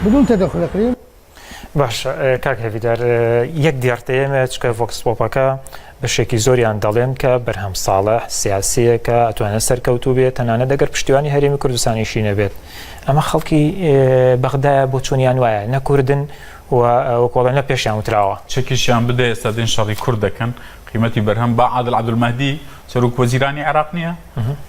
بدون تدخل اقليمي. باشە کاک هێڤیدار یەک دیارتەیەمێ چکە ڤۆکس پۆپەکە بەشێکی زۆریان دەڵێن کە بەرهەم ساڵح سیاسیەکە ئەتوانێت سەرکەوتوو بێت تەنانەت دەگەر پشتیوانی هەرێمی کوردستانیشی نەبێت ئەمە خەڵکی بەغدایە بۆ چۆنیان وایە نە کوردن و وەکۆڵە نە پێشیان وتراوە. چەکیشیان بدە ئێستا دێن شەڕی کورد دەکەن قیمەتی بەرهەم با عادل عەبدولمەهدی سەرۆک وەزیرانی عێراق نییە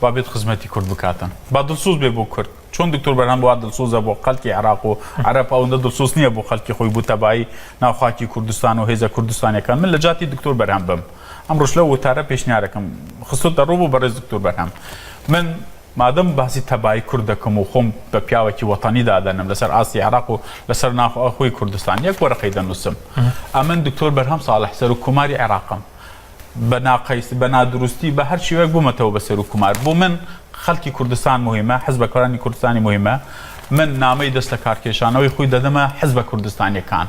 با بێت خزمەتی کورد بکاتن با دڵسوز بێ بۆ کورد چۆن دکتۆر بەرهەم وا دڵسۆزە بۆ خەلکی عێراق و عەرەب ئەوەندە دڵسۆز نییە بۆ خەلکی خۆی بۆ تەبایی ناو خاکی کوردستان و هێزە کوردستانیەکان من لە جاتی دکتۆر بەرهەم بم ئەمڕۆش لەو وتارە پێشنیارەکەم خستۆتە ڕوو بۆ بەڕێز دکتۆر بەرهەم من مادەم باسی تەبایی کورد دەکەم و خۆم بە پیاوێکی وەتەنی دادەنم لەسەر ئاستی عێراق و لەسەر ناوخۆی کوردستان یەک وەرەقەی دەنووسم ئەمن دکتۆر بەرهەم ساڵح سەرۆک کۆماری عێراقم بە ناقەیس، بە نادروستی، بە هەر شێوەیەک بوومەتەوە بە سەرۆک کومار. بۆ من خەلکی کوردستان موهیمە، حزبەکانی کوردستانی موهیمە. من نامەی دەست لە کارکێشانەوەی خۆی دەدەمە حزبە کوردستانیەکان.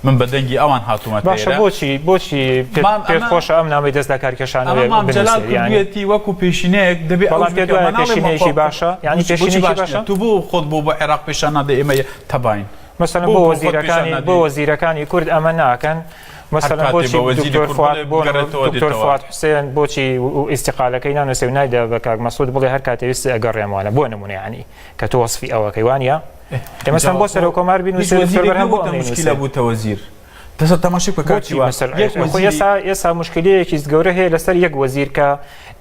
من بە دەنگی ئەوان هاتوومەتە باشە ئێرە. بۆچی بۆچی پێت مام پێت ئەمە خۆشە ئەم نامەی دەست لە کارکێشانەوەیە ئەمە مام جەلال بنووسێ یانی کردوویەتی وەکوو پێشینەیەک دەبێ بەڵام ئەوش پێت بکا. وایە من ناڵێم پێشینەیەکی خۆ باشە؟ یانی بۆچی بۆچی پێشینەیەکی باش نییە؟ باشە؟ تو بۆ خۆت بۆ بۆ عێراق پێشان نادەی ئێمە تەباین؟ مەسەلەن بۆ بۆ بۆ خۆت پێشان وەزیرەکانی بۆ نادەی؟ وەزیرەکانی کورد ئەمە ناکەن؟ هەر مەسەلەن کاتێ بۆچی بە وەزیری دکتۆر کورد فواد بڵێ بۆ بگەڕێتەوە دکتۆر دێتەوە. فواد حوسێن بۆچی ئیستیقالەکەی نانوسێ و نایدا بە کاک مەسعود بڵێ هەر کاتێ ویستی ئەگەڕێمەوە بۆ نمونە یانی کە تۆ وەسفی ئەوەکەی وانە ئێ ئێ مەسەلەن جا بۆ خۆ سەرۆک کۆمار هیچ بینوسێ دکتۆر وەزیرێک بەرهەم بۆ نەبووتە ئەم مشکیلە نەینوسێ بووتە وەزیر دەسە تەماشای بکە کاک بۆچی هیوا مەسەل یەک خۆ وەزیری ئێسا ئێسا مشکلەیەکی گەورە هەیە لەسەر یەک وەزیر کە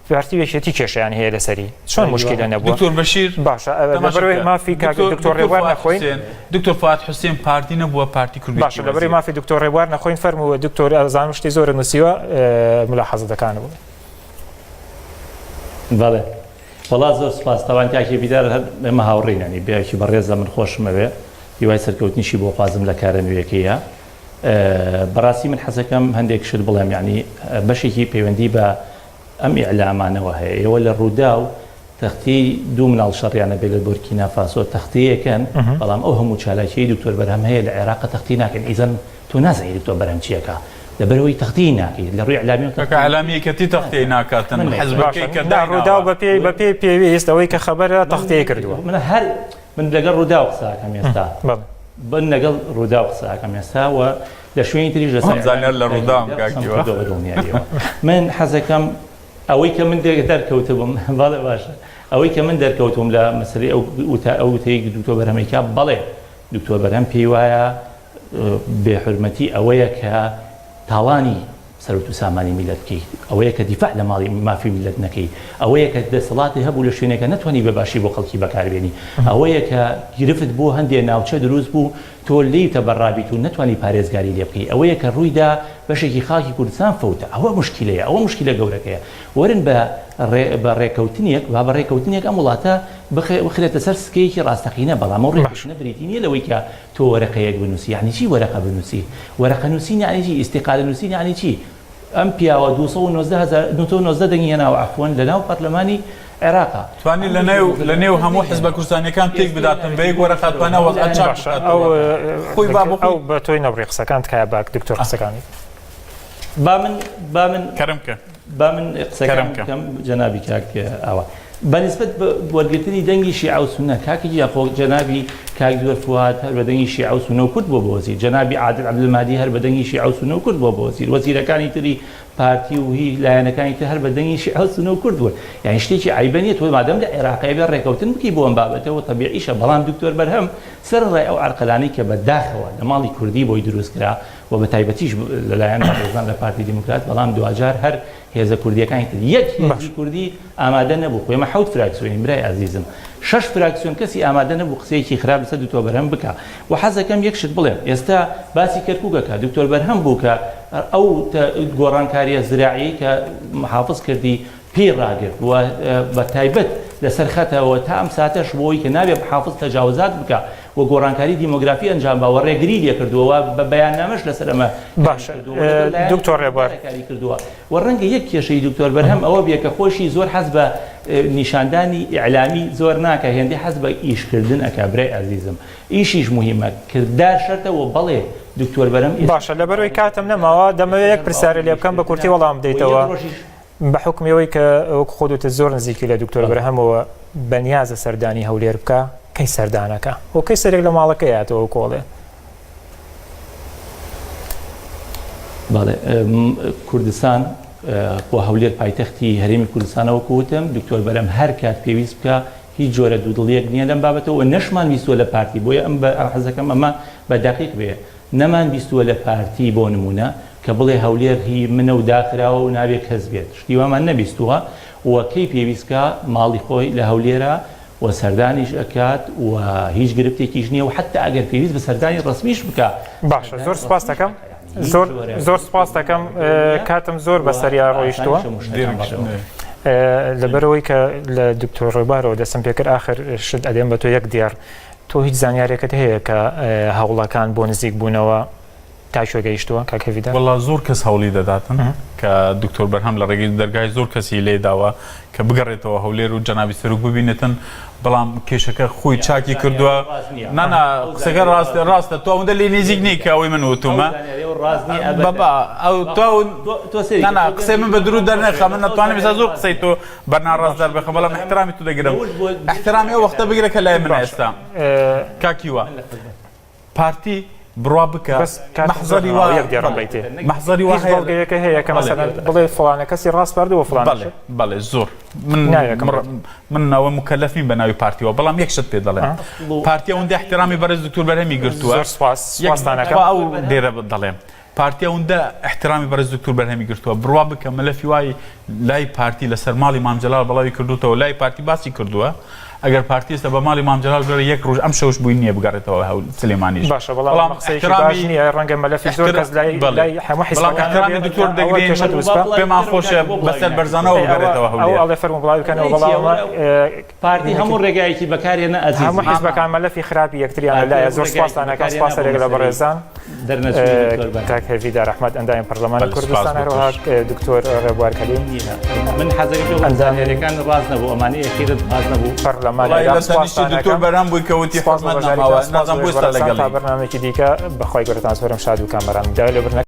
پارتی و یەکێتی کێشەیان هەیە لەسەری چۆن مشکلە نەبووە دکتۆر بەشیر باشە تەماشا لەبەرەوەی بکە مافی کاک دکتۆر دکتۆر دکتۆر ڕێبوار فواد نەخۆین حوسێن دکتۆر فواد حوسێن پارتی نەبووە پارتی کوردێکی باشە لەبەرەوەی وەزیر مافی دکتۆر ڕێبوار نەخۆین فەرموو دکتۆر ئەزانم شتی زۆرت نووسیوە ملاحەزەتەکانت بڵێ. بەڵێ وەڵا زۆر سوپاس تاوان کاک هێڤیدار هەر ئێمە هاوڕێین یانی برایەکی بەڕێزە من خۆشم ئەوێ هیوای سەرکەوتنیشی بۆ خوازم لە کارە نوێیەکەیا بەڕاستی من حەزەکەم هەندێک شت بڵێم یانی بەشێکی پەیوەندی بە ئەم ئیعلامانەوە هەیە ئێوە لە ڕووداو تەختیەی دوو مناڵ شەڕیان ئەبێ لە بۆرکینا فاسۆ تەختیەکەن بەڵام ئەو هەموو چالاکیەی دکتۆر بەرهەم هەیە لە عێراق تەختی ناکەن ئیزەن تۆ نازانی دکتۆر بەرهەم چیەکا لەبەرئەوەی تەختیەی ناکەی لە ڕووی ئیعلامیەوە کاکە تەختیەی ئیعلامی یەکێتی تەختیەی ناکاتن من نەیکەم. حزبەکەی باشە کە نا دایناوە. ڕووداو بەپێی بەپێی پێویست ئەوەی کە خەبەرە من تەختیەی کردووە. من هەر من لەگەڵ ڕووداو قسە ئەکەم ئێستا بەڵێ. من لەگەڵ ڕووداو قسە ئەکەم ئێستا و لە شوێنی تریش لەسەر مام زانیار ئیعلامی لە ڕووداوم تاکیدا کاک قسەم هیوا. کردووە بە دڵنیاییەوە من حەزەکەم ئەوەی کە من دەرکەوتبووم بەڵێ باشە ئەوەی کە من دەرکەوتووم لە مەسەلەی ئەو وتە ئەو وتەی دکتۆر بەرهەم ئەیکا بەڵێ دکتۆر بەرهەم پێی وایە بێ حورمەتی ئەوەیە کە تاڵانی سەروەت و سامانی میللەت بکەی ئەوەیە کە دیفاع لە ماڵی مافی میللەت نەکەی ئەوەیە کە دەسەڵاتی هەبوو لە شوێنێکە نەتوانی بە باشی بۆ خەڵکی بەکاربێنی ئەوەیە کە گرفت بۆ هەندێ ناوچە دروست بوو تۆ لێی تەبەڕابیت و نەتوانی پارێزگاری لێ بکەی ئەوەیە کە ڕوویدا بەشێکی خاکی کوردستان فەوتا ئەوە موشکیلەیە ئەوە موشکیلە گەورەکەیە وەرن بە بە ڕێکەوتنێک با بە ڕێکەوتنێک ئەم وڵاتە بخرێتە سەر سکەیەکی ڕاستەقینە بەڵام ئەو باش. ڕێکەوتنە بریتی نییە لەوەی کە تۆ وەرەقەیەک بنووسی یانی چی وەرەقە بنووسی وەرەقە نووسین یانی چی ئیستیقالە نووسین یانی چی ئەم پیاوە 219 هەزار 219 دەنگی هێناوە عەفوەن لەناو پەرلەمانی عێراقا. توانی لە نێو لە نێو هەموو حزبە کوردستانیەکان تێک بداتن بە یەک وەرەقە توانە وەزعە چاک باشە ئەو بکاتەوە خۆی با بۆ ئەو خۆی بە تۆی نەبڕی قسەکان تکایە باک دکتۆر قسەکانی. با من با من کەرم کە با من کەرم قسەکان کە بکەم جەنابی کاک ئاوا بە نسبەت بە وەرگرتنی دەنگی شیعە و سوننە کاکە گیان خۆ جەنابی کاک دوەر فواد هەر بە دەنگی شیعە و سوننە و کورد بووە بە وەزیر جەنابی عادل عەبدولمەهدی هەر بە دەنگی شیعە و سوننە و کورد بووە بە وەزیر وەزیرەکانی تری پارتی و هی لایەنەکانی تر هەر بە دەنگی شیعە و سوننە و کورد بوون یانی شتێکی عەیبە نییە تۆ مادەم لە عێراقی ئەبێ ڕێکەوتن بکەی بۆ ئەم بابەتەوە تەبیعیشە بەڵام دکتۆر بەرهەم سەرەڕای ئەو عەرقەلانەی کە بە داخەوە لە ماڵی کوردی بۆی دروست کرا و بە تایبەتیش لە لایەن بەڕێزان لە پارتی دیموکرات بەڵام دواجار هەر هێزە کوردیەکانی تر یەک هێزی کوردی ئامادە نەبوو خۆ ئێمە حەوت فراکسیۆنین برای ئازیزم شەش فراکسیۆن کەسی ئامادە نەبوو قسەیەکی خراپ لەسەر دکتۆر بەرهەم بکا و حەزەکەم یەک شت بڵێم ئێستا باسی کەرکوک ئەکا دکتۆر بەرهەم بوو کە ئەو گۆڕانکاریە زراعیەی کە محافز کردی پێی ڕاگرت و بە تایبەت لەسەر خەتەوە تا ئەم ساتەش بۆی کە نابێ محافز تەجاوزات بکا و گۆڕانکاری دیمۆگرافی ئەنجام با و ڕێگری لێکردووە و بە بەیاننامەش لەسەر ئەمە کاری باشە کردووە و لەگەڵ لایەنی دکتۆر ڕێبوار. پەیوەندیدارە کاری کردووە و ڕەنگە یەک کێشەی دکتۆر بەرهەم ئەوە بێ کە خۆشی زۆر حەز بە نیشاندانی ئیعلامی زۆر ناکا هێندەی حەز بە ئیش کردن ئەکا برای ئازیزم ئیشیش موهیمە کردار شەرتە و بەڵێ دکتۆر بەرهەم ئێستا باشە لەبەرئەوەی کاتم نەماوە دەمەوێ یەک پرسیارت لێ بکەم بە کورتی وەڵام و یەک بدەیتەوە ڕۆژیش بە حوکمی ئەوەی کە وەک خۆت وتت زۆر نزیکی لە دکتۆر بەڵێ. بەرهەمەوە بەنیازە سەردانی هەولێر بکا؟ کەی سەردانەکە و کەی سەرێک لە ماڵەکەی هاتەوە کۆڵێ؟ بەڵێ کوردستان خۆ هەولێر پایتەختی هەرێمی کوردستانە وەکو وتم دکتۆر بەرەم هەر کات پێویست بکە هیچ جۆرە دوودڵیەک نییە لەم بابەتەوە نەشمان ویستوە لە پارتی بۆیە ئەم حەزەکەم ئەمە بە دەقیق بێ نەمان بیستووە لە پارتی بۆ نموونە کە بڵێ هەولێر هی منە و داخراوە و نابێ کەس بێت شتی وامان نەبیستووە و کەی پێویست کا ماڵی خۆی لە هەولێرە و سەردانیش ئەکات و هیچ گرفتێکیش نییە و حەتتا ئەگەر پێویست بە سەردانی ڕەسمیش بکا باشە زۆر سپاس دەکەم زۆر زۆر سپاس دەکەم کاتم زۆر بەسەریا ڕۆیشتووە لەبەرەوەی کە لە دکتۆر ڕێبارەوە دەستم پێکرد ئاخر شت ئەدێم بە تۆ یەک دێڕ تۆ هیچ زانیارێکت هەیە کە هەوڵەکان بۆ نزیک بوونەوە تا کوێ گەیشتووە کاک هێڤیدار؟ وەڵا زۆر کەس هەوڵی دەداتن کە دکتۆر بەرهەم لە ڕێگەی دەرگای زۆر کەسی لێ داوە کە بگەڕێتەوە هەولێر و جەنابی سەرۆک ببینێتن بەڵام کێشەکە خۆی چاکی کردووە نانا قسەکە ڕاستە ڕاستە تۆ ئەوەندە لێ نزیک نی کە ئەوەی من وتومە بابا ئەو تۆ نانا قسەی من بە درو دەرنەخە من نەتوانم ئێستا زۆر قسەی تۆ بە ناڕاست دەربخەم بەڵام احترامی تو دەگرم احترامی ئەو وەختە بگرە کە لای من ئێستا کاک هیوا پارتی بڕوا بکە بەس مەحزەری وا یەک دێڕم بەیتێ مەحزەری وا هیچ بەڵگەیەکە هەیە کە مەسەلەن بڵێ فڵانە کەسی ڕاسپاردووە فڵانە بەڵێ بەڵێ زۆر من ناوێکم مڕ- من ئەوە مکەلەف نیم بە ناوی پارتیەوە بەڵام یەک شت پێ دەڵێم پارتی ئەوەندە احترامی بەڕێز دکتۆر بەرهەمی گرتووە زۆر سپاس یەک سپاستان ئەکەم تخوا ئەو دێرە دەڵێم پارتی ئەوندە ئیحترامی بەڕێز دکتور بەرهەمی گرتووە بڕوا بکە مەلەفی وای لای پارتی لەسەر ماڵی مام جەلال بەڵاوی کردوتەوە لای پارتی باسی کردووە ئەگەر پارتی ئێستا بە ماڵی مام جەلال بڵێ یەک ڕۆژ ئەم شەوش بووی نییە بگەڕێتەوە هەول سلێمانیش باشە بەڵام قسەیەکی باش نییە ڕەنگە مەلەفی زۆر کەس لای لای هەموو حیزبەکان ئیحترامی دکتۆر دەگرین کێشە دروست بکە پێمان خۆشە بەسەر بەرزانەوە بگەڕێتەوە هەولێر ئەو ئەڵێ فەرموو بڵاوی بکەنەوە بەڵام پارتی هەموو ڕێگایەکی بەکارهێنا ئەزیزم. هەموو حیزبەکان مەلەفی خراپی یەکتریان پارتی لەلایە هەموو زۆر ڕێگایەکی سوپاستان ئەکەم بەکارهێنا سوپاس بۆ هەرێک لە مەسەلەی بەڕێزان دەرنەچوونی دکتۆر بەرهەم. کاک هێڤیدار ئەحمەد ئەندامی پەرلەمانی بەڵێ سوپاس کوردستان بۆ هەروەها تۆش. دکتۆر ڕێبوار کەریم نییە من حەزەکەم پێ بڵێم ئەندامی زانیاریەکان ڕاست نەبوو ئەمانەی ئەخیرت ڕاست نەبوو. پەرلەمانی وەڵای عێراق لە تەنیشتی سوپاستان دکتۆر ئەکەم بەرهەم بووی کە وتی سوپاس بۆ حورمەت بەشداریتان نەماوە سوپاس نازانم بۆ بۆ ئێستا بەڕێزان تا لەگەڵی. بەرنامەیەکی دیکە بەخوای گەورەتان سپێرم شاد و کامەران داوای لێبوردن.